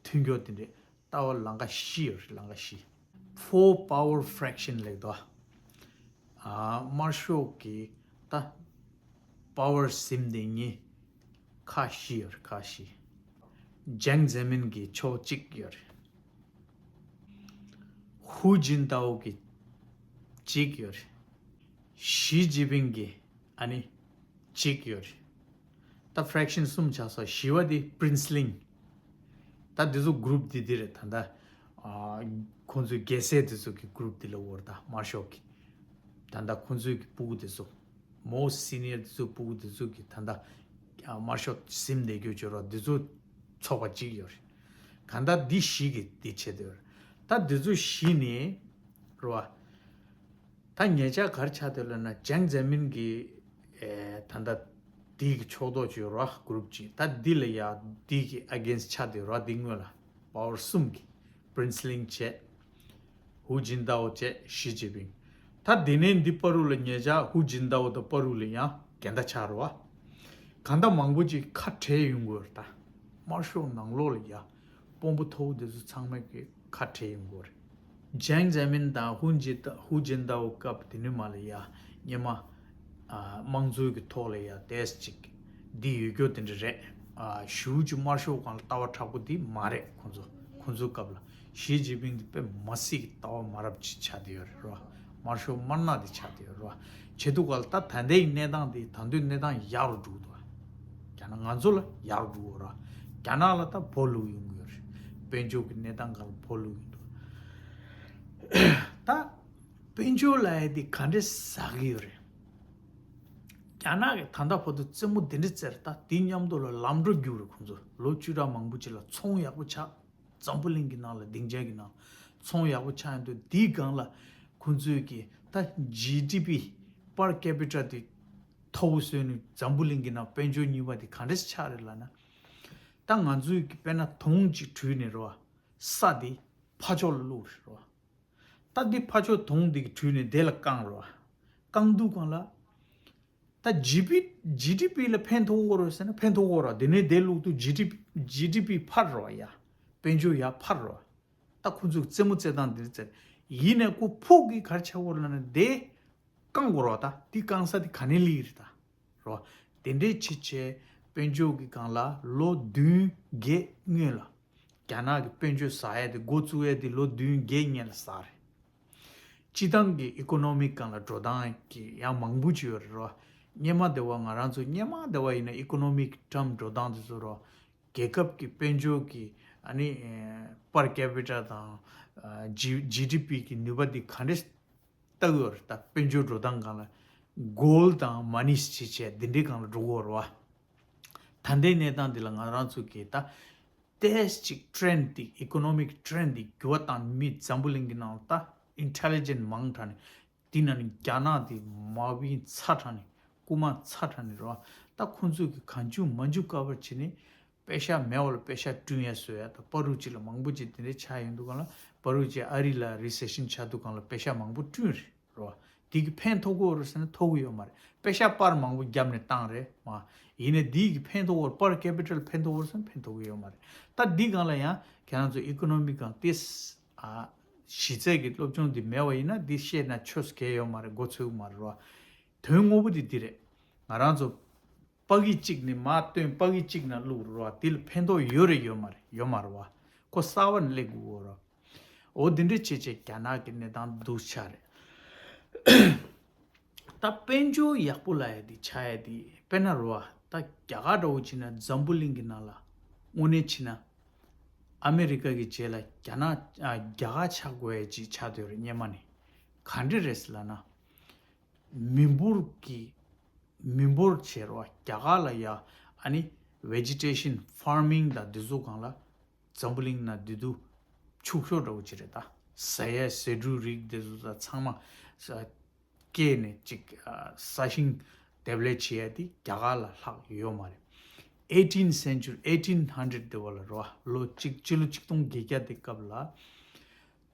མཐུན་སྦྱོར་དེ་འདྲས་ལྟ་བ་ལམ་ཁ་བཞི་ཡོད་རེད། ལམ་ཁ་བཞི། Four Power Fraction ལབ་འདུག་ཨ། དམར་ཤོག་གི་ད་པ་ཝར་ཟིན་དེ་གཉིས་ཁག་བཞི་ཡོད་རེད། ཁག་བཞི། ཇེང་ཛེ་མིན་གྱི་ཕྱོགས་གཅིག་ཡོད་རེད། ཧུའུ་ཅིན་ཏའོ་གི་གཅིག་ཡོད་རེད། ཞི་ཅིན་ཕིང་གི་ཨ་ནི་གཅིག་ཡོད་རེད། ད་ཕ་རེག་ཤན་གསུམ་ཆགས་སོང་། བཞི་བ་དེ་པྲིན་སི་ལིང་། ད་འདི་ཚོ་གུ་རུབ་འདི་འདི་རེད། ད་ལྟ་ཨ་ཁོང་ཚོའི་རྒྱལ་སྲས་འདི་ཚོ་གི་གུ་རུབ་འདི་ལ་འོར། ད་དམར་ཤོག་གི་ད་ལྟ་ཁོང་ཚོའི་གི་སྤུ་གུ་འདི་ཚོ་མོ་སི་ནི་ཡར་འདི་ཚོའི་སྤུ་གུ་འདི་ཚོ་གི་ད་ལྟ་ཨ་དམར་ཤོག་ཟིན་བསྡད་རྒྱུ་བྱོས་རོགས། འདི་ཚོ་ཚོགས་པ་གཅིག་ཡོད་རེད། གང་ལྟར་འདི་བཞི་གི་འདི་བྱེད་འདོད་རེད། ད་འདི་ཚོ་བཞི་ནི་རོ། ད་ཉེ་ཆར་ག་རེ་ཆགས་འདུག་ལབ་ན་ཇེང་ཛེ་མིན་གྱི་ཨེ་ད་ལྟ་དེའི་གི་ཕྱོགས་གཏོགས་ཅིག་ཡོད་རེད་བ། གུ་རུབ་ཅིག་ད་འདི་ལ་ཡ་འདི་གི་ཨེ་གེན་སི་ཊི་ཆགས་བསྡད་ཡོད་རེད་བ། འདི་སྔོན་ལ་པ་ཝར་གསུམ་གྱི་པྲིན་སི་ལིང་བྱས། ཧུའུ་ཅིན་ཏའོ་བྱས། ཞི་ཅིན་ཕིང་། ད་དེ་ནས་འདི་བར་དུ་ལ་ཉེ་ཆར་ཧུའུ་ཅིན་ཏའོ་དང་བར་དུ་ལ་ཡང་འགལ་ཟླ་ཆགས་རེད་བ། གང་ལྟར་མང་པོ་ཅིག་ཁ་བྲལ་ཡོང་གི་ཡོད་རེད། ད་དམར་ཤོག་ནང་ལོགས་ལ་ཡ་དཔོན་པོ་མཐོ་པོ་དེ་ཚོ་ཚང་མ་གི་ཁ་བྲལ་ཡོང་གི་ཡོད་རེད། ཇེང་ཛེ་མིན་དང་ཧུའུ་ཅིན་ཧུའུ་ཅིན་ཏའོ་སྐབས་དེ་ནས་མར་ལ་ཡ་སྔོན་མ་ཨ་དམངས་གཙོའི་གི་ཐོག་ལ་ཡ་ཏོག་ཙམ་ཅིག་འདི་ཡོད་རྒྱུ་དེ་འདྲ་རེད། ཨ་ཞེ་པོ་ཅིག་དམར་ཤོག་སྒང་ལ་ལྟ་བ་དྲག་པོ་འདི་མ་རེད། ཁོང་ཚོ་ཁོང་ཚོའི་སྐབས་ལ་ཞི་ཅིན་ཕིང་འདི་དཔེ་མ་སྲིད་ཀྱི་ལྟ་བ་མ་རབས་ཅིག་ཆགས་བསྡད་ཡོད་རེད་རོ། དམར་ཤོག་དམར་ནག་འདི་ཆགས་བསྡད་ཡོད་རེད་རོ། བྱེད་དུས་སྐབས་ལ་ད་ད་ལྟའི་གནས་སྟངས་འདི་ད་དུང་གནས་སྟངས་ཡག་རུ་འགྲོ་གི་འདུག་རྒྱ་ནག་ང་ཚོ་ལ་ཡག་རུ་འགྲོ་གི་རེད། རྒྱ་ནག་ལ་ད་བོད་ལུགས་ཡོང་གི་ཡོད་རེད། དཔལ་འབྱོར་གྱི་གནས་སྟངས་སྒང་ལ་བོད་ལུགས་ཡོང་གི་འདུག་ད་དཔལ་འབྱོར་ལབ་ཡ་འདི་ག་འདྲས་ཟ་གི་ཡོད་རེད། རྒྱ་ནག་གིས་ད་ལྟ་བར་དུ་རྩེད་མོ་འདི་འདྲས་རྩེས་རེད། ད་དེའི་མཉམ་དུ་ལ་ལམ་འགྲོ་རྒྱུགས་རེད། ཁོང་ཚོ་ལོ་བཅུ་ཕྲག་མང་པོ་ཅིག་ལ་ཚོང་ཡག་པོ་ཆགས། འཛམ་བུ་གླིང་གི་ནང་ལ་སྡིངས་ཆ་གི་ནང་ཚོང་ཡག་པོ་ཆགས་ཡོང་དུས་འདིའི་སྒང་ལ་ཁོང་ཚོས་ཀྱི་ད་ཇི་ཌི་པི་པར་ཀེ་པི་ཊ་དེ་མཐོ་པོ་བཟོས་ནས་འཛམ་བུ་གླིང་གི་ནང་དཔལ་འབྱོར་གཉིས་པ་དེ་ག་འདྲས་ཆགས་རེད་ལབ་ན། ད་ང་ཚོས་ཀྱི་དཔེར་ན་དོང་ཅིག་བྲུས་ནས་རོ། ས་དེ་ཕར་ཕྱོགས་ལ་བླུགས་རེད་རོ། ད་འདི་ཕར་ཕྱོགས་དོང་འདི་གི་བྲུས་ནས་དེ་ལ་བཀང་རོ། བཀང་དུས་སྒང་ལ། ད་ཇི་པི་ཇི་ཌི་པི་ལ་ཕན་ཐོགས་ཀྱི་རེད་ཟེར་ན་ཕན་ཐོགས་ཀྱི་རེད། དེ་ནས་དེ་བླུགས་དུས་ཇི་ཌི་པི་ཇི་ཌི་པི་འཕར་རོ་ཡ། དཔལ་འབྱོར་ཡར་འཕར་རོ། ད་ཁོ་ཚོས་རྩེད་མོ་རྩེ་སྟངས་འདི་རྩེ། ཡིན་ནའི་ཁོ་ཕུགས་ཀྱི་ག་རེ་ཆགས་ཀྱི་རེད་ལབ་ན་དེ་བཀང་དགོས་རོ། ད་དེ་བཀང་ས་དེ་ག་ནས་སླེབས་རེད་ད། རོ། དེ་འདྲའི་ཕྱི་ཆེ་དཔལ་འབྱོར་གྱི་སྒང་ལ་ལོ་བདུན་བརྒྱད་སྔོན་ལ་རྒྱ་ནག་གི་དཔལ་འབྱོར་ཟ་ཡ་དེ་འགོ་བཙུགས་ཡ་དེ་ལོ་བདུན་བརྒྱད་སྔོན་ལ་ཟ་རེད། སྤྱི་བཏང་གི་ཨི་ཀོ་ནོ་མིག་སྒང་ལ་འགྲོ་སྟངས་ཀྱི་ཡང་མང་པོ་ཅིག་ཡོད་རེད་རོ། སྔོན་མ་དེ་བ་ང་རང་ཚོ་སྔོན་མ་དེ་བ་ཡིན་ན་ཨི་ཀོ་ནོ་མིག་ཊརམ་འགྲོ་སྟངས་དེ་ཚོ་རོ། རྒྱལ་ཁབ་ཀྱི་དཔལ་འབྱོར་གྱི་ཨ་ནི་པར་ཀེ་པི་ཊ་དང་ཇི་ཇི་ཌི་པི་གི་ནུས་པ་འདི་ག་འདྲས་ལྟ་གི་ཡོད་རེད། ད་དཔལ་འབྱོར་འགྲོ་སྟངས་སྒང་ལ་གོལ་དང་མ་ནིས་བྱེད་བྱས་འདི་འདྲའི་སྒང་ལ་འགྲོ་གི་ཡོད་རེད་བ། ད་ལྟའི་གནས་སྟངས་འདི་ལ་ང་རང་ཚོ་གིས་ད་ཏོག་ཙམ་ཅིག་ཊེ་རེན་ཌི་འདི་ཨི་ཀོ་ནོ་མིག་ཊེ་རེན་ཌི་འདི་འགྱུར་བ་བཏང་། མི་འཛམ་བུ་གླིང་གི་ནང་ལ་ད་ཨིན་ཊེ་ལི་ཇེན་ཊི་མང་དྲགས་ནས་དེ་ན་ནི་རྒྱ་ནག་འདི་མ་བིན་ཚ་དྲགས་ནས་རྐུ་མ་ཚ་དྲགས་ནས་རེད་བ། ད་ཁོང་ཚོས་གི་གང་བྱུང་མང་བྱུང་ཀ་བར་བྱས་ནས་པེ་ཤ་མེད་པ་ལ་པེ་ཤ་བསྐྲུན་ཡ་བཟོ་ཡ། ད་པ་རུ་ཅིག་ལ་མང་པོ་ཅིག་དེ་འདྲའི་ཆགས་ཡོང་དུས་སྒང་ལ་པ་རུ་ཅིག་ཨ་རི་ལ་རི་སེ་ཤན་ཆགས་དུས་སྒང་ལ་པེ་ཤ་མང་པོ་བསྐྲུན་རེད་རོ། དེ་གི་ཕན་ཐོགས་ཀྱི་ཡོད་རེད་ཟེར་ན་ཐོགས་ཀྱི་ཡོད་མ་རེད། པེ་ཤག་པར་མང་པོ་བརྒྱབ་ནས་བཏང་རེད་མ། ཡིན་ནའི་དེ་གི་ཕན་ཐོགས་ཀྱི་ཡོད་རེད། པར་ཀེ་པི་ཊལ་ཕན་ཐོགས་ཀྱི་ཡོད་རེད་ཟེར་ན་ཕན་ཐོགས་ཀྱི་ཡོད་མ་རེད། ད་འདི་སྒང་ལ་ཡང་ཁྱེད་རང་ཚོ་ཨི་ཀོ་ནོ་མི་སྒང་ཏིས་ཨ་གཞི་རྩའི་གི་སློབ་སྦྱོང་འདི་མེད་པ་ཡིན་ན་འདི་བཤད་ན་ཆོས་གལ་ཡོད་མ་རེད། མགོ་ཚོས་ཀྱི་མ་རེད་རོ། དོན་དངོས་པོ་འདི་འདི་རེད། ང་རང་ཚོ་པ་གི་གཅིག་ནས་མར་བཏོན། པ་གི་གཅིག་ནང་བླུགས་རོ། དེ་ལ་ཕན་ཐོགས་ཡོད་རེད་ཡོད་མ་རེད། ཡོད་མ་རེད་བ། ཁོ་གསར་པ་ནས་སླེབས་དགོས་རོ། འོ་དེ་འདྲ་བྱས་བྱས་རྒྱ་ནག་གི་གནས་སྟངས་སྡུག་ཆགས་རེད། ད་དཔལ་འབྱོར་ཡག་པོ་ལ་ཡ་དེ་ཆགས་ཡ་དེ་དཔེར་ན་རོ་བ། ད་རྒྱ་གར་འདྲ་བོ་བྱས་ན་འཛམ་བུ་གླིང་གི་ནང་ལ་དངོས་གནས་བྱས་ན་ཨ་མེ་རི་ཀ་གི་རྗེས་ལ་རྒྱ་ནག་ཨ་རྒྱ་གར་ཆགས་དགོས་ཡ་ཅིག་ཆགས་སྡོད་རེད། སྔོན་མ་ནས་ག་འདྲ་རེད་ཟེར་ལབ་ན། མི་འབོར་གྱི་མི་འབོར་བྱས་རོ་བ། རྒྱ་གར་ལ་ཡ་ཨ་ནི་ཝེ་ཇི་ཊེ་ཤན་ཕར་མིང་དང་འདི་ཚོ་སྒང་ལ་འཛམ་བུ་གླིང་ནང་བདེ་སྡུག་ཕྱུག་ཤོས་འདྲ་བོ་ཅིག་རེད། ད་ཟ་ཡ་ཟ་འབྲུ་རིགས་འདི་ཚོ་ད་ཚང་མ་ས་སྐྱེས་ནས་ཅིག་ཨ་ས་ཞིང་འདེབས་ལས་བྱེད་ཡ་དེ་རྒྱ་གར་ལ་ལྷག་ཡོད་མ་རེད། ཨེ་ཊིན་སེན་ཅུ་རི་ཨེ་ཊིན་ཧན་ཌེ་རེཌ་དེ་བ་ལ་རོ་བ། ལོ་གཅིག་སྤྱི་ལོ་ཆིག་སྟོང་བརྒྱད་བརྒྱ་དེ་སྐབས་ལ་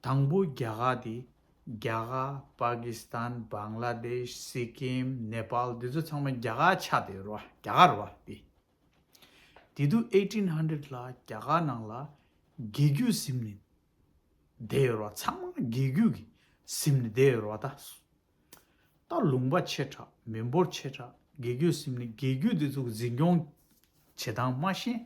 དང་པོ་རྒྱ་གར་དེ་རྒྱ་གར་པ་ཀི་སི་ཐན་བང་ལ་དེཤ་སི་ཀིམ་ནེ་པཱལ་འདི་ཚོ་ཚང་མ་རྒྱ་གར་ཆགས་བསྡད་རོ་བ། རྒྱ་གར་རོ་བ་དེ། དེ་དུས་ཨེ་ཊིན་ཧན་ཌེ་རེཌ་ལ་རྒྱ་གར་ནང་ལ་རྒྱལ་རྒྱུད་ཟིན་ནས་བསྡད་ཡོད་རེད་བ། ཚང་མ་རྒྱལ་རྒྱུད་ཀྱི་ཟིན་ནས་བསྡད་ཡོད་རེད་བ། ད་ད་ལུང་པ་ཆེ་དྲགས། མི་འབོར་ཆེ་དྲགས། རྒྱལ་རྒྱུད་ཟིན་ནས་རྒྱལ་རྒྱུད་དེ་ཚོ་གི་འཛིན་སྐྱོང་བྱེད་སྟངས་མ་ཤེས།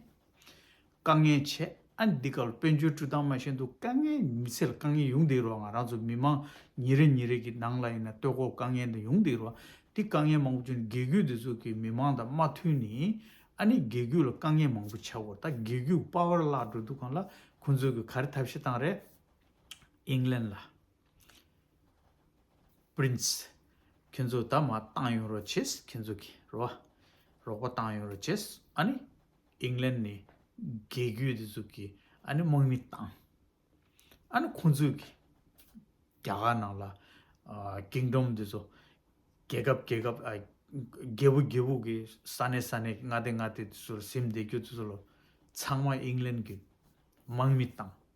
དཀའ་ངལ་ཆེ། ཨ་འདི་ག་ལ་དཔལ་འབྱོར་བསྐྲུན་སྟངས་མ་ཤེས་འདུག་དཀའ་ངལ་མི་ཚེ་ལ་དཀའ་ངལ་ཡོང་བསྡད་རེད་བ། ང་རང་ཚོ་མི་མང་ཉིན་རེ་ཉིན་རེ་གི་ནང་ལ་ཡིན་ན་ལྟོ་གོས་དཀའ་ངལ་འདི་ཡོང་བསྡད་རེད་བ། དེ་དཀའ་ངལ་མང་པོ་བྱུང་ནས་རྒྱལ་རྒྱུད་དེ་ཚོ་གི་མི་མང་དང་མ་མཐུན་ནས་ཨ་ནི་རྒྱལ་རྒྱུད་ལ་དཀའ་ངལ་མང་པོ་ཆགས་ཡོད་རེད། ད་རྒྱལ་རྒྱུད་པ་ཝར་བརླག་འགྲོ་དུས་སྒང་ལ་ཁོང་ཚོས་གི་ག་རེ་ཐབས་ཤེས་བཏང་རེད། ཨིང་ལན་ལ་པི་རིན་སི་ཁྱོད་ཚོ་ད་མར་བཏང་ཡོང་རོགས་བྱེད། ཁྱོད་ཚོ་གི་རོ་བ་རོགས་པ་བཏང་ཡོང་རོགས་བྱེད། ཨ་ནི་ཨིང་ལན་ནས་རྒྱལ་རྒྱུད་དེ་ཚོ་གི་ཨ་ནི་དམག་མི་བཏང་། ཨ་ནི་ཁོང་ཚོས་གི་རྒྱ་གར་ནང་ལ་ཨ་ཀིང་ཌོམ་འདི་ཚོ་རྒྱལ་ཁབ་རྒྱལ་ཁབ་ཨ་རྒྱལ་པོ་རྒྱལ་པོ་གི་ས་གནས་ས་གནས་མངའ་སྡེ་མངའ་སྡེ་འདི་ཚོ་ལ་ཟིན་བསྡད་རྒྱུ་འདི་ཚོ་ལ་ཚང་མ་ཨིང་ལན་གི་དམག་མི་བཏང་།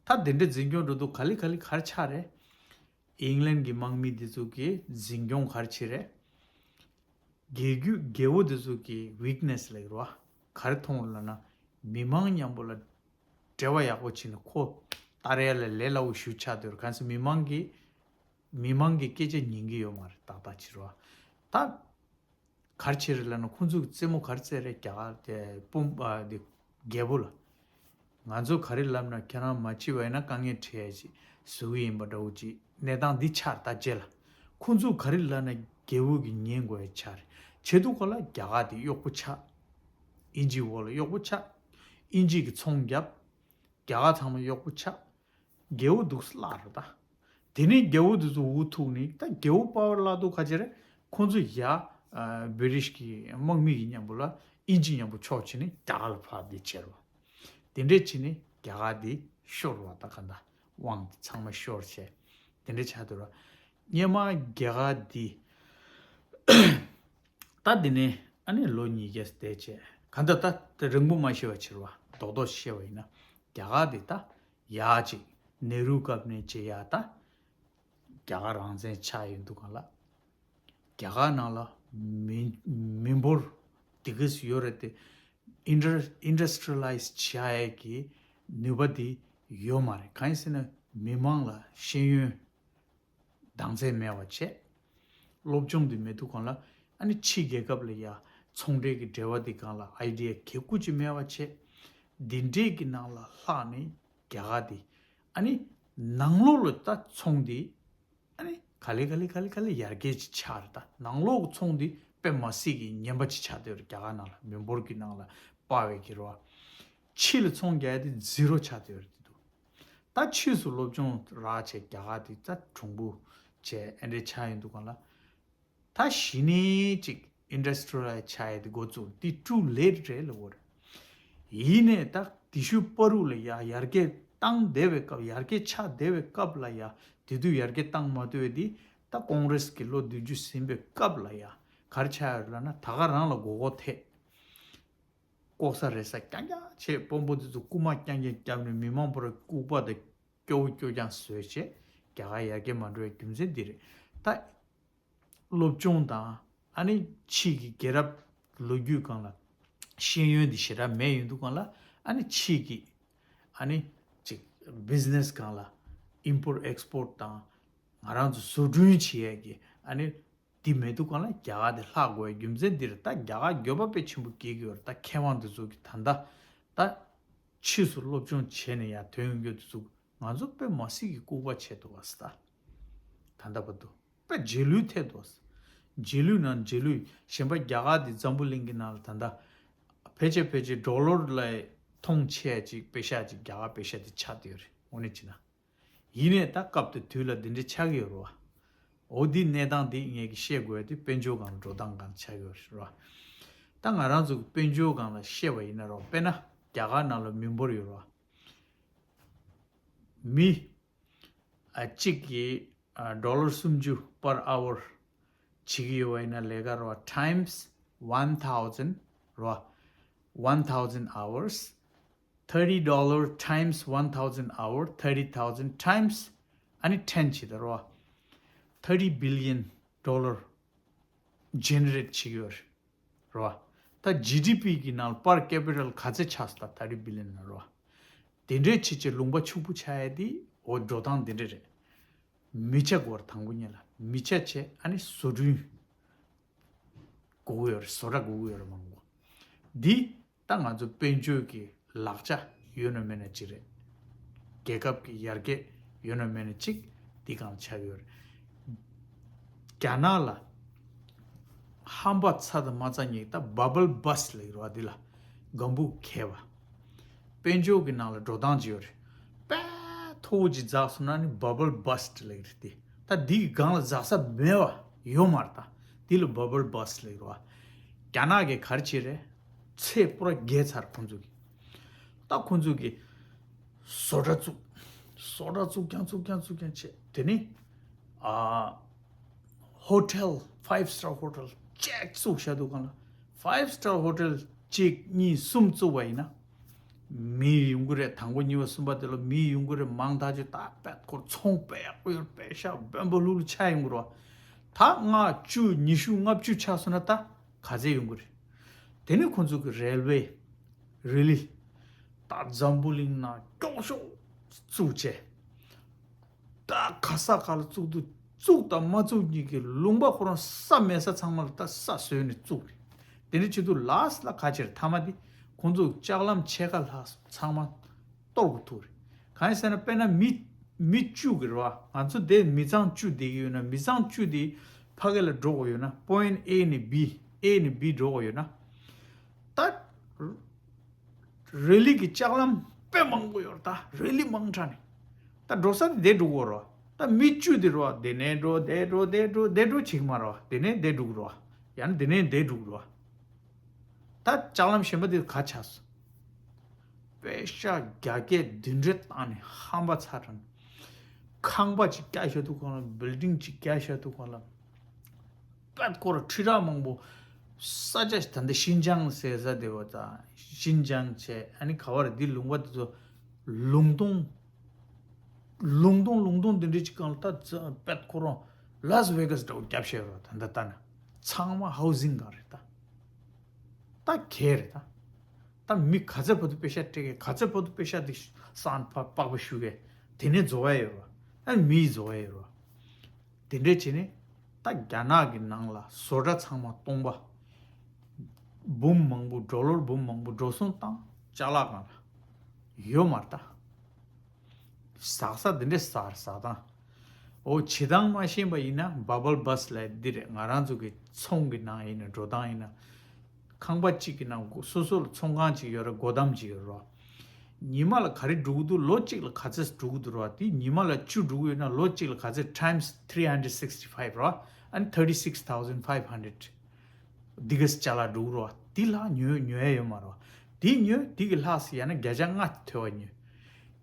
ད་དེ་འདྲ་འཛིན་སྐྱོང་འགྲོ་དུས་ག་ལེ་ག་ལེ་ག་རེ་ཆགས་རེད། ཨིང་ལན་གི་དམག་མི་འདི་ཚོ་གི་འཛིན་སྐྱོང་ག་རེ་བྱེད་རེད། རྒྱལ་རྒྱུད་རྒྱལ་པོ་དེ་ཚོ་གི་ཝིག་ནེ་སི་ལབ་ཀྱི་རེད་བ། ག་རེ་མཐོང་ལབ་ན་མི་མང་མཉམ་པོ་ལ་འབྲེལ་བ་ཡག་པོ་བྱས་ནས་ཁོ་ལྟ་རེ་ལ་ལས་སླ་བོ་ཞེ་པོ་ཆགས་བསྡད་རེད། གང་ཟེར་མི་མང་གི་མི་མང་གི་སྐད་ཆ་ཉན་གྱི་ཡོད་མ་རེད། ཏག་ཏག་བྱེད་རེད་བ། ད་ག་རེ་བྱེད་རེད་ལབ་ན་ཁོང་ཚོ་གི་རྩེད་མོ་ག་རེ་རྩེ་རེད། རྒྱ་གར་དེ་དཔོན་པོ་དེ་རྒྱལ་པོ་ལ། ང་ཚོ་ག་རེ་ལབ་ན་ཁྱེད་རང་མ་བྱེད་པ་ཡིན་ན་དཀའ་ངལ་འཕྲད་ཡ་ཅིག་བཟོ་གི་ཡིན་པ་འདྲ་བོ་ཅིག་གནས་སྟངས་འདི་ཆགས་རེད། ད་རྗེས་ལ་ཁོང་ཚོ་ག་རེ་ལབ་ན་རྒྱལ་པོ་གི་ཉན་དགོས་ཡ་ཆགས་རེད། བྱེད་དུས་སྒང་ལ་རྒྱ་གར་དེ་གཡོག་པོ་ཆགས། དབྱིན་ཇིའི་འོག་ལ་གཡོག་པོ་ཆགས། དབྱིན་ཇི་གི་ཚོང་བརྒྱབ། རྒྱ་གར་ཚང་མ་གཡོག་པོ་ཆགས། རྒྱལ་པོ་འདུག་སེ་བརླག་རེད་ད། དེ་ནས་རྒྱལ་པོ་འདི་ཚོ་འུ་ཐུག་ནས་ད་རྒྱལ་པོ་པ་ཝར་བརླག་དུས་ག་རེ་བྱེད་རེད། ཁོང་ཚོ་ཡ་ཨ་བི་རི་ཊི་ཤི་གི་དམག་མི་གི་མཉམ་པོ་ལ་དབྱིན་ཇི་མཉམ་པོ་ཕྱོགས་བྱས་ནས་རྒྱ་གར་ལ་ཕར་འདི་བྱེད་རེད་བ། དེ་འདྲས་བྱས་ནས་རྒྱ་གར་འདི་ཤོར་བ། ད་ག་འདྲ་དབང་འདི་ཚང་མ་ཤོར་བྱས་དེ་འདྲས་ཆགས་འདུག་ར། སྔོན་མ་རྒྱ་གར་འདི་ད་འདི་ནས་ཨ་ནི་ལོ་ཉིས་བརྒྱ་བསྡད་བྱས་ག་འདྲ་ད་དེ་རིང་པོ་མ་བཤད་པ་བྱེད་རེད་བ། རྡོག་རྡོག་བཤད་པ་ཡིན་ན་རྒྱ་གར་འདི་ད་ཡག་ཅིག་ནེ་རུ་སྐབས་ནས་བྱས་ཡ་ད་རྒྱ་གར་རང་བཙན་ཆགས་ཡོང་དུས་སྒང་ལ་རྒྱ་གར་ནང་ལ་མི་མི་འབོར་དེ་ག་ཙམ་ཡོད་རེད་དེ། ཨིན་ཌ་ཨིན་ཌ་སི་ཊི་རི་ཡ་ལའི་ཛི་བྱ་ཡས་ཀྱི་ནུས་པ་དེ་ཡོད་མ་རེད། གང་ཡིན་ཟེར་ན་མི་མང་ལ་ཤེས་ཡོན་གདངས་ཚད་མེད་པ་བྱས། སློབ་སྦྱོང་དེ་མེད་དུས་སྒང་ལ་ཨ་ནི་ཕྱི་རྒྱལ་ཁབ་ལ་ཡ་ཚོང་འབྲེལ་གྱི་འབྲེལ་བ་དེ་སྒང་ལ་ཨའི་ཌི་ཡ་གལ་ཁུ་ཅིག་མེད་པ་བྱས། འདི་འདྲས་ཀྱི་ནང་ལ་ལྷག་ནས་རྒྱ་གར་དེ་ཨ་ནི་ནང་ལོགས་ལ་ད་ཚོང་དེ་ཨ་ནི་ག་ལེ་ག་ལེ་ག་ལེ་ག་ལེ་ཡར་རྒྱས་ཅིག་ཆགས་རེད། ད་ནང་ལོགས་ཀྱི་ཚོང་དེ་དཔེ་མ་སྲིད་ཀྱི་ངན་པ་ཅིག་ཆགས་བསྡད་རེད། རྒྱ་གར་ནང་ལ་མི་འབོར་གྱི་ནང་ལ་དཔག་པའི་གི་རོ། ཕྱི་ལ་ཚོང་རྒྱག་ཡ་དེ་ཛི་རོ་ཆགས་བསྡད་རེད་དེ་འདུག་ད་ཕྱིས་སུ་སློབ་སྦྱོང་རག་བྱས་རྒྱ་གར་དེ་ད་གྲུང་པོ་བྱས་ཨེ་འདྲས་ཆགས་ཡོང་དུས་སྒང་ལ། ད་གཞི་ནས་ཅིག་ཨིན་ཌ་སི་ཊི་རི་ཡ་ལའི་ཛི་བྱ་ཡ་དེ་འགོ་བཙུགས་དེ་ཊུ་ལེ་ཊི་རེད་ལབ་དགོས་རེད། ཡིན་ནའི་ད་དེ་ཤུལ་བར་དུ་ལ་ཡ་ཡར་རྒྱས་བཏང་བསྡད་པའི་སྐབས་ཡར་རྒྱས་ཆགས་བསྡད་པའི་སྐབས་ལ་ཡ་དེ་དུས་ཡར་རྒྱས་བཏང་མ་ཐུབ་པའི་དེ་ད་ཀོང་རེ་སི་གི་ལོ་བདུན་ཅུ་ཟིན་པའི་སྐབས་ལ་ཡ་ག་རེ་ཆགས་ཡོད་རེད་ལབ་ན་ད་ག་རང་ལ་མགོ་སྐོར་ཐེབས། ལྐོག་ཟ་རེ་ཟ་རྐྱང་རྐྱང་བྱས། དཔོན་པོ་དེ་ཚོ་རྐུ་མ་རྐྱང་རྐྱང་བརྒྱབ་ནས་མི་མང་པོ་ར་ལྐུགས་པ་དང་སྐྱོ་བོ་སྐྱོ་རྐྱང་བཟོས་བྱས་རྒྱ་གར་ཡར་རྒྱས་མ་འགྲོ་བའི་རྒྱུ་མཚན་འདི་རེད། ད་སློབ་སྦྱོང་དང་ཨ་ནི་ཕྱིའི་གི་རྒྱལ་རབས་ལོ་རྒྱུས་སྒང་ལ་ཤེས་ཡོན་འདི་ཞེ་དྲག་མེད་ཡོང་དུས་སྒང་ལ་ཨ་ནི་ཕྱིའི་གི་ཨ་ནི་ཅིག་བི་ཛི་ནེ་སི་སྒང་ལ་ཨིམ་པོར་ཊི་ཨེག་སི་པོར་ཊི་དང་ང་རང་ཚོ་བཟོ་སྐྲུན་བྱེད་ཡས་ཀྱི་ཨ་ནི་འདི་མེད་དུས་སྒང་ལ་རྒྱ་གར་དེ་ལྷག་དགོས་པའི་རྒྱུ་མཚན་འདིར། ད་རྒྱ་གར་འགྱོད་པ་དཔེ་ཆེན་པོ་སྐྱེ་གི་ཡོད་རེད། ད་མཁས་དབང་འདི་ཚོ་གི་ད་ལྟ་ད་ཕྱིས་སུ་སློབ་སྦྱོང་བྱས་ནས་ཡར་ཐོན་ཡོང་རྒྱུ་དེ་ཚོ་ང་ཚོ་དཔེ་མ་སྲིད་ཀྱི་ལྐུགས་པ་བྱས་འདུག་བ་ས། ད་ད་ལྟ་བར་དུ་དཔེ་རྗེས་ལུས་ཐེབས་འདུག་བ་ས། རྗེས་ལུས་ནང་རྗེས་ལུས། གཞན་པ་རྒྱ་གར་དེ་འཛམ་བུ་གླིང་གི་ནང་ལ་ད་ལྟ་ཕལ་ཆེར་ཕལ་ཆེར་ཌོ་ལར་ལ་མཐོང་ཆེ་ཅིག་པེ་ཤ་ཅིག་རྒྱ་གར་པེ་ཤ་དེ་ཆགས་བསྡད་ཡོད་རེད། དངོས་གནས་བྱས་ན། ཡིན་ནའི་ད་སྐབས་དེ་དུས་ལ་འདི་འདྲའི་ཆགས་ཀྱི་ཡོད་རེད་བ། འོ་འདི་གནས་སྟངས་འདི་ངས་ཀྱི་བཤད་དགོས་ཡ་དེ་དཔལ་འབྱོར་སྒང་ལ་འགྲོ་སྟངས་སྒང་ལ་ཆགས་ཀྱི་ཡོད་རེད་བ། ད་ང་རང་ཚོ་གི་དཔལ་འབྱོར་སྒང་ལ་བཤད་པ་ཡིན་ན་རོ། དཔེར་ན་རྒྱ་གར་ནང་ལ་མི་འབོར་ཡོད་རེད་བ། མི་ཨ་གཅིག་གིས་ཨ་ཌོ་ལར་སུམ་ཅུ་པར་ཨ་ཝར་བྱེད་ཀྱི་ཡོད་པ་ཡིན་ན་ལས་ཀ་རོ། ཊའིམས་ཝན་ཐའུ་ཟེན་རོ། ཝན་ཐའུ་ཟེན་ཨ་ཝར་སི། Thirty dollar times one thousand hour, thirty thousand times ཨ་ནི་ཊེན་བྱེད་ད་རོ། Thirty billion dollar ཇེ་ནེ་རེཊ་བྱེད་ཀྱི་ཡོད་རེད། རོ། ད་ཇི་ཌི་པི་གི་ནང་པར་ཀེ་པི་ཊལ་ག་ཚད་ཆགས་སོང་ད། Thirty billion ན་རོ། དེ་འདྲའི་བྱེད་ཆེད་ལུང་པ་ཕྱུག་པོ་ཆགས་ཡ་དེ་འོ་འགྲོ་སྟངས་དེ་འདྲ་རེད། མི་ཆ་དགོས་རེད། དང་པོ་ཉིད་ལ་མི་ཆ་བྱས་ཨ་ནི་བཟོ་སྐྲུན་དགོས་ཀྱི་ཡོད་རེད། བཟོ་གྲྭ་དགོས་ཀྱི་ཡོད་རེད་མང་པོ། འདི་ད་ང་ཚོ་དཔལ་འབྱོར་གྱི་ལག་ཆ་ཡོད་ན་མེད་ན་གཅིག་རེད། རྒྱལ་ཁབ་ཀྱི་ཡར་རྒྱས་ཡོད་ན་མེད་ན་གཅིག་འདི་སྒང་ཆགས་ཡོད་རེད། རྒྱ་ནག་ལ་ཧམ་པ་ཚ་དང་མ་ཚ་གཉིས་ད་བྷ་བལ་བྷ་སི་ཊི་ལབ་ཀྱི་རེད་བ། འདི་ལ་སྒམ་པོ་གས་པ། དཔལ་འབྱོར་གྱི་ནང་ལ་འགྲོ་སྟངས་ཅིག་ཡོད་རེད། དཔེ་མཐོ་བོ་ཅིག་འཛེགས་སོང་ན་ནི་བྷ་བལ་བྷ་སི་ཊི་ལབ་ཀྱི་རེད་དེ། ད་འདི་གི་སྒང་ལ་འཛེགས་ས་མེད་པ་ཡོད་མ་རེད། ད་འདི་ལ་བྷ་བལ་བྷ་སི་ཊི་ལབ་ཀྱི་རེད་བ། རྒྱ་ནག་གིས་ག་རེ་བྱས་རེད། ཚད་པུ་ར་བརྒལ་ཚར་ཁོང་ཚོ་གིས། ད་ཁོང་ཚོ་གིས་བཟོ་གྲྭ་བཙུགས། བཟོ་གྲྭ་བཙུགས་ཀྱང་བཙུགས་ཀྱང་བཙུགས་ཀྱང་བྱས། དེ་ནི་ཨ་ཧོ་ཊེལ་ཕའིབ་སི་ཊར་ཧོ་ཊེལ་ཅིག་བཙུགས་བཞག་འདུག་ག་ལ། ཕའིབ་སི་ཊར་ཧོ་ཊེལ་གཅིག་གཉིས་གསུམ་བཙུགས་པ་ཡིན་ན། མི་ཡོང་གི་རེད། དང་པོ་གཉིས་པ་གསུམ་པ་དེ་ལ་མི་ཡོང་གི་རེད། མང་ཐག་ཆོད་ད་པད་ཁོར་ཚོང་དཔེ་ཡག་པོ་ཡོད། པེ་ཤ་དཔོན་པོ་ལྷུག་ལྷུག་ཆགས་ཡོང་གི་རེད་བ། ད་ལྔ་བཅུ་ཉི་ཤུ་ལྔ་བཅུ་ཆགས་སོང་ན་ད་ག་ཚད་ཡོང་གི་རེད། དེ་ནས་ཁོང་ཚོ་གི་རེལ་ཝེ་རི་ལི་ད་འཛམ་བུ་གླིང་ནང་མགྱོགས་ཤོས་བཙུགས་བྱས། ད་ག་ས་ག་ལ་བཙུགས་འདུག་བཙུགས་དང་མ་བཙུགས་གཉིས་ཀྱི་ལུང་པ་ཁོ་རང་ས་མེད་ས་ཚང་མ་ལ་ད་ས་བཟོས་ནས་བཙུགས་རེད། དེ་འདྲ་བྱེད་དུས་ལཱསི་ལ་ག་ཅིར་ཐ་མ་དེ་ཁོང་ཚོ་ལྕགས་ལམ་ཕྱེད་ཀ་ལྷག་ཚང་མ་གཏོར་དགོས་ཐུག་རེད། གང་ཡིན་ཟེར་ན་དཔེར་ན་མི་མི་བཅུ་གི་རེད་བ། ང་ཚོ་དེ་མི་ཚང་བཅུ་བསྡད་ཀྱི་ཡོད་ན་མི་ཚང་བཅུ་དེ་ཕ་གི་ལ་འགྲོ་དགོས་ཡོད་ན། པོ་ཡིན་ཊི་ཨེ་ནས་བི་ཨེ་ནས་བི་འགྲོ་དགོས་ཡོད་ན། ད་རེ་ལི་གི་ལྕགས་ལམ་དཔེ་མང་པོ་ཡོད་རེད། ད་རེ་ལི་མང་དྲགས་ནས་ད་འགྲོ་ས་དེ་བསྡད་འགྲོ་གི་ཡོད་རེད་བ། ད་མི་བཅུ་དེ་རེད་བ། དེ་ནས་འགྲོ་དེ་འགྲོ་དེ་འགྲོ་དེ་འགྲོ་བྱེད་ཀྱི་མ་རེད་བ། དེ་ནས་དེ་འགྲོ་གི་རེད་བ། ཡང་ན་དེ་ནས་དེ་འགྲོ་གི་རེད་བ། ད་ལྕགས་ལམ་གཞན་པ་དེ་ག་ཆགས་སོང་། པེ་ཤ་རྒྱ་སྐད་འདི་འདྲས་བཏང་ནས་ཧམ་པ་ཚ་དྲགས་ནས། ཁང་པ་ཅིག་བརྒྱབ་བཞག་འདུག་ག་ལ། བིལ་ཌིང་ཅིག་བརྒྱབ་བཞག་འདུག་ག་ལ། པད་ཀོ་ར་ཁྲི་ཕྲག་མང་པོ། ས་ཆ་ད་ལྟ་ཤིན་ཅང་ཟེར་ས་དེ་བ་ད་ཤིན་ཅང་བྱས། ཨ་ནི་ག་བ་རེད། འདི་ལུང་པ་དེ་ཚོ་ལུང་སྟོང་ལུང་སྟོང་ལུང་སྟོང་འདི་འདྲས་ཅིག་སྒང་ལ་ད་པད་ཀོ་ར་ལཱས་ཝེ་གཱས་འདྲ་བོ་བརྒྱབ་བཞག་ར། ད་ལྟ་ལྟ་ན་ཚང་མ་ཧའུ་ཟིང་སྒང་རེད་ད། ད་གས་རེད་ད། ད་མི་ག་ཚད་བར་དུ་པེ་ཤ་སྤྲད་གས། ག་ཚད་བར་དུ་པེ་ཤ་དེ་སང་ཕ་པགས་པ་བཤུ་གས། དེ་ནས་རྫོགས་ཡ་ཡོད་ར། ཨ་མི་རྫོགས་ཡ་ཡོད་ར། དེ་འདྲས་བྱས་ནས་ད་རྒྱ་ནག་གི་ནང་ལ་བཟོ་གྲྭ་ཚང་མ་སྟོང་པ། འབུམ་མང་པོ་ཌོ་ལར་འབུམ་མང་པོ་འགྲོ་སོང་བཏང་ཅ་ལག་སྒང་ལ་ཡོད་མ་རེད་ད། ཟག་ས་འདི་འདྲས་ཟག་ཟག་སྟངས། འོ་བྱེད་སྟངས་མ་ཤེས་པ་ཡིན་ན་བྷ་བལ་བྷ་སི་ལབ་འདི་རེད། ང་རང་ཚོ་གི་ཚོང་གི་ནང་ཡིན་ན་འགྲོ་སྟངས་ཡིན་ན། ཁང་པ་གཅིག་གི་ནང་སོ་སོ་ལ་ཚོང་ཁང་གཅིག་ཡོད་རེད། སྒོ་འདམ་གཅིག་ཡོད་རེད། ཉི་མ་ལ་ག་རེ་འགྲོ་གི་འདུག་ལོ་གཅིག་ལ་ག་ཚད་འགྲོ་གི་འདུག་རེད། དེ་ཉི་མ་ལ་བཅུ་འགྲོ་གི་ཡོད་ན་ལོ་གཅིག་ལ་ག་ཚད་ཊའིམས་ཐི་རི་ཧན་ཌེཌ་སིགས་ཊི་ཕའིབ་རེད། ཨ་ནི་ཐར་ཊི་སིགས་ཐའུ་ཟན་ཕའིབ་ཧན་ཌེཌ། འདི་ག་ཅ་ལག་འགྲོ་གི་རེད་བ། འདི་ལྷག་ཉོས་ཉོས་ཡ་ཡོད་མ་རེད་བ། འདི་ཉོས་འདི་གི་ལྷག་ཟེར་ཡ་ན་བརྒྱ་ཆ་ལྔ་ཐོལ་པ་ཉོས།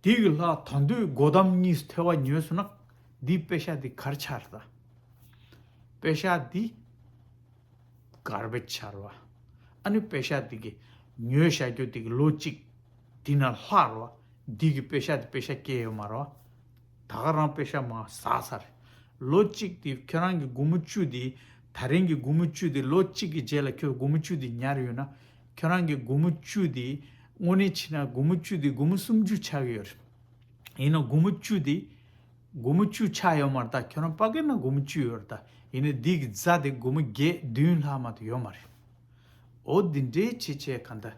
འདི་གི་ལྷག་ད་དུང་སྒོ་འདམ་གཉིས་ཐོལ་པ་ཉོས་སོང་ན། འདི་པེ་ཤ་འདི་ག་རེ་ཆགས་རེད་ད། པེ་ཤ་འདི་གར་བེཇ་ཆགས་རེད་བ། ཨ་ནི་པེ་ཤ་འདི་གི་ཉོས་བཞག་རྒྱུ་འདི་གི་ལོ་གཅིག་འདི་ན་ལྷག་རེད་བ། འདི་གི་པེ་ཤ་འདི་པེ་ཤ་སྐྱེས་ཡོད་མ་རེད་བ། ད་ག་རང་པེ་ཤ་མར་ཟག་ཚར་རེད། ལོ་གཅིག་དེ་ཁྱོད་རང་གི་སྒོར་མོ་བཅུ་དེ། ད་རིང་གི་སྒོར་མོ་བཅུ་དེ་ལོ་གཅིག་གི་རྗེས་ལ་ཁྱོད་སྒོར་མོ་བཅུ་དེ་ཉར་ཡོད་ན། ཁྱོད་རང་གི་སྒོར་མོ་བཅུ་དེ་དངོས་གནས་བྱས་ན་སྒོར་མོ་བཅུ་དེ་སྒོར་མོ་སུམ་ཅུ་ཆགས་ཀྱི་ཡོད་རེད། ཡིན་ན་སྒོར་མོ་བཅུ་དེ་སྒོར་མོ་བཅུ་ཆགས་ཡོད་མ་རེད། ད་ཁྱོད་རང་ཕ་གི་ན་སྒོར་མོ་བཅུ་ཡོད་རེད། ད་ཡིན་ན་འདི་གི་རྫ་དེ་སྒོར་མོ་བརྒྱད་བདུན་ལྷག་མ་གཏོགས་ཡོད་མ་རེད། འོ་འདི་འདྲའི་ཆེ་ཆེ་ག་འདྲ།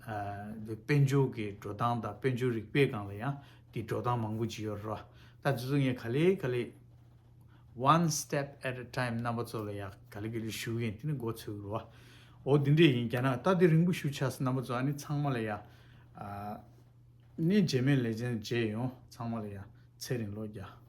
ཨ། འདི་དཔལ་འབྱོར་གྱི་འགྲོ་སྟངས་དང་དཔལ་འབྱོར་རིག་པའི་སྒང་ལ་ཡང་འདི་འགྲོ་སྟངས་མང་པོ་ཅིག་ཡོད་རེད། ད་དེ་ཚོ་ངས་ག་ལེ་ག་ལེ་one step at a time རྣམ་པ་ཚོ་ལ་ཡང་ག་ལེ་ག་ལེ་ཞུ་གིན་དེ་ནི་འགོ་ཚུགས་རེད། འོ་འདི་འདྲས་ཡིན། རྒྱ་ནག་ད་འདི་རིང་པོ་ཞུ་ཆགས་སོང་། རྣམ་པ་ཚོ་ཨ་ནི་ཚང་མ་ལ་ཡང་ཨ་ནི་རྗེས་མའི་ལེ་ཚན་མཇལ་ཡོང་། ཚང་མ་ལ་ཡང་ཚེ་རིང་ལོ་བརྒྱ།